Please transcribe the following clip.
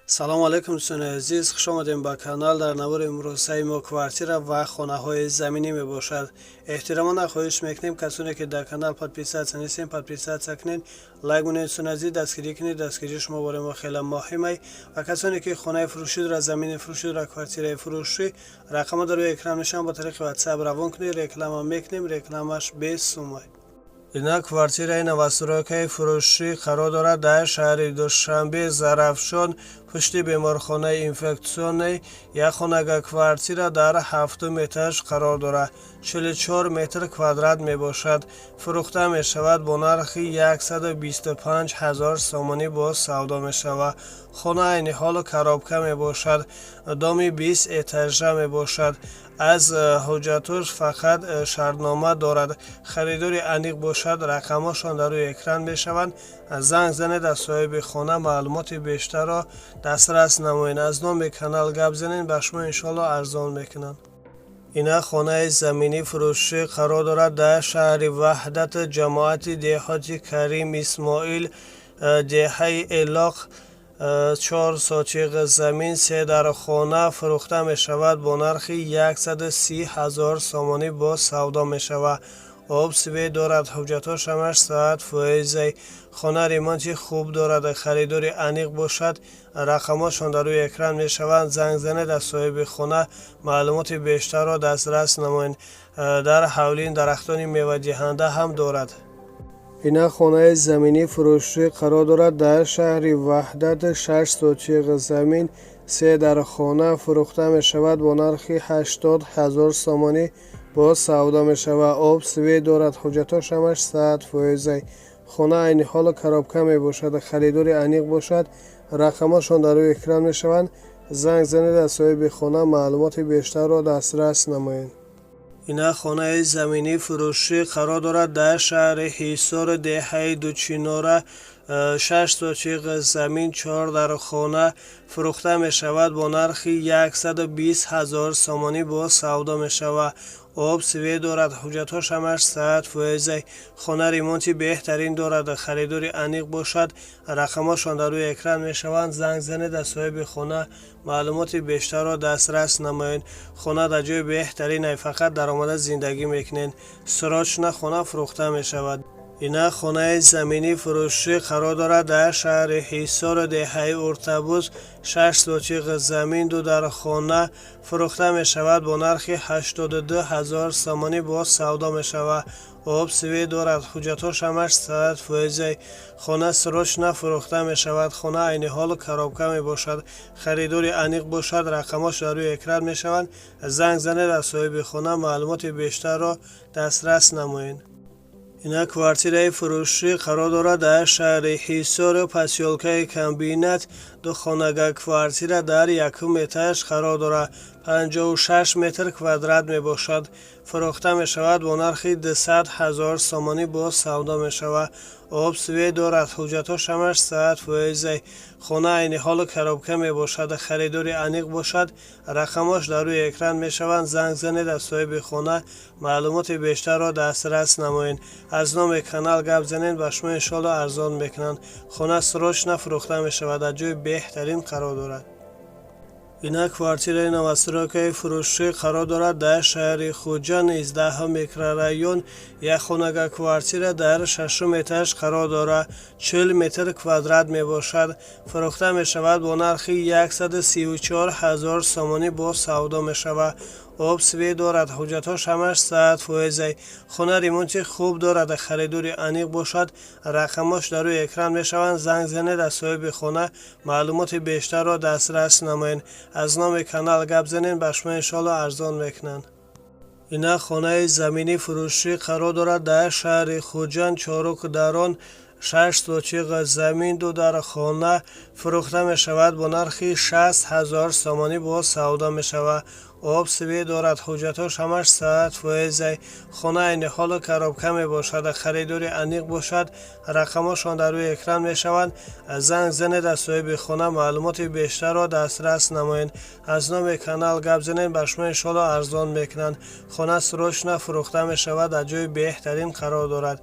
Салому алайкум, дӯстони азиз, хуш омадем ба канал. Дар навори имрӯзаи мо квартира ва хонаҳои заминӣ мебошад. Эҳтиромона хоҳиш мекунем, касоне ки дар канал подписаться нестем, подписаться кунед, лайк монед. Дӯстони азиз, дастгирӣ кунед, дастгирии шумо бораи мо хеле муҳимай. Ва касоне ки хонаи фурӯшӣ дорад, замини фурӯшӣ дорад, квартираи фурӯшӣ, рақамҳо дар рӯи экран мешаванд, ба тариқи WhatsApp равон кунед, реклама мекунем, рекламаш бесумай. Ина квартираи новостройкаи фурӯшӣ қарор дорад дар шаҳри Душанбе, Зарафшон, пушти беморхонаи инфекционный. Як хонага квартира дар ҳафтум этаж қарор дорад, 44 метр квадрат мебошад. Фурӯхта мешавад бо нархи 125 ҳазор сомонӣ, боз савдо мешавад. Хона айни ҳол коробка мебошад, доми 20 этажа мебошад. Аз ҳуҷҷатош фақат шартнома дорад. Харидори аниқ бошад, рақамҳошон дар рӯи экран мешаванд, занг занед, аз соҳиби хона маълумоти бештарро дастрас намоед. Аз номи канал гап занед, ба шумо иншоалло арзон мекунанд. Ина хонаи заминӣ фурӯшӣ қарор дорад дар шаҳри Ваҳдат, ҷамоати деҳоти Карим Исмоил, деҳаи Элоқ. 4 сотиқ замин, се дар хона, фурӯхта мешавад бо нархи 130 ҳазор сомонӣ, боз савдо мешавад. Об, свет дорад, ҳуҷҷатҳош ҳамаш 100%. Хона ремонти хуб дорад. Харидори аниқ бошад, рақамҳошон дар рӯи экран мешаванд, занг занед, аз соҳиби хона маълумоти бештарро дастрас намоед. Дар ҳавлин дарахтони мевадиҳанда ҳам дорад. Ина хонаи заминӣ фурӯшӣ қарор дорад дар шаҳри Ваҳдат, 6 сотиқ замин, се дар хона, фурӯхта мешавад бо нархи 80 ҳазор сомонӣ, боз савдо мешавад. Об, свет дорад, ҳуҷҷатҳош ҳамаш 100%. Хона айни ҳоло коробка мебошад. Харидори аниқ бошад, рақамҳошон дар рӯи экран мешаванд, занг занед, аз соҳиби хона маълумоти бештарро дастрас намоед. Ина хонаи заминӣ фурӯшӣ қарор дорад дар шаҳри Ҳисор, деҳаи Дучинора, 6 сотиқ замин, чор дар хона, фурӯхта мешавад бо нархи 120 ҳазор сомонӣ, боз савдо мешавад. Об, свет дорад, ҳуҷҷатҳош ҳамаш 100%. Хона ремонти беҳтарин дорад. Харидори аниқ бошад, рақамҳошон дар рӯи экран мешаванд, занг занед, аз соҳиби хона маълумоти бештарро дастрас намоед. Хона дар ҷои беҳтарин, фақат даромада зиндагӣ мекунед. Срочно хона фурӯхта мешавад. Ина хонаи заминӣ фурӯшӣ қарор дорад дар шаҳри Ҳисор, деҳаи Уртабуз, 6 сотиқ замин, ду дар хона, фурӯхта мешавад бо нархи 82 ҳазор сомонӣ, боз савдо мешавад. Об, свет дорад, ҳуҷҷатҳош ҳамаш 100%. Хона срочно фурӯхта мешавад. Хона айни ҳол коробка мебошад. Харидори аниқ бошад, рақамҳош дар рӯи экран мешаванд, занг занед, аз соҳиби хона маълумоти бештарро дастрас намоед. Ина квартираи фурӯшӣ қарор дорад дар шаҳри Ҳисор, посёлкаи Комбинат. Ду хонага квартира дар якум этаж қарор дорад, 56 метр квадрат мебошад. Фурӯхта мешавад бо нархи 200 ҳазор сомонӣ, боз савдо мешавад. Об, свет дорад, ҳуҷҷатҳош ҳамаш 100%. Хона айни ҳоло коробка мебошад. Харидори аниқ бошад, рақамҳош дар рӯи экран мешаванд, занг занед, аз соҳиби хона маълумоти бештарро дастрас намоед. Аз номи канал гап занед, ба шумо иншоалло арзон мекунанд. Хона срочно фурӯхта мешавад, дар ҷои беҳтарин қарор дорад. Ина квартираи новостройкаи фурӯшӣ қарор дорад дар шаҳри Хуҷанд, 19 микрорайон. Як хонага квартира дар шашум этаж қарор дорад, 40 метр квадрат мебошад. Фурӯхта мешавад бо нархи 134 ҳазор сомонӣ, боз савдо мешавад. Об, свет дорад, ҳуҷҷатҳош ҳамаш 100%. Хона ремонти хуб дорад. Харидори аниқ бошад, рақамҳош дар рӯи экран мешаванд, занг занед, аз соҳиби хона маълумоти бештарро дастрас намоед. Аз номи канал гап занед, ба шумо иншоалло арзон мекунанд. Ина хонаи заминӣ фурӯшӣ қарор дорад дар шаҳри Хуҷанд, Чорук Дарон, 6 сотиқ замин, ду дар хона, фурӯхта мешавад бо нархи 60 ҳазор сомонӣ, боз савдо мешавад. Об, свет дорад, ҳуҷҷатҳош ҳамаш 100%. Хона айни ҳоло коробка мебошад. Харидори аниқ бошад, рақамҳошон дар рӯи экран мешаванд, занг занед, аз соҳиби хона маълумоти бештарро дастрас намоед. Аз номи канал гап занед, ба шумо иншоалло арзон мекунанд. Хона срочно фурӯхта мешавад, дар ҷои беҳтарин қарор дорад.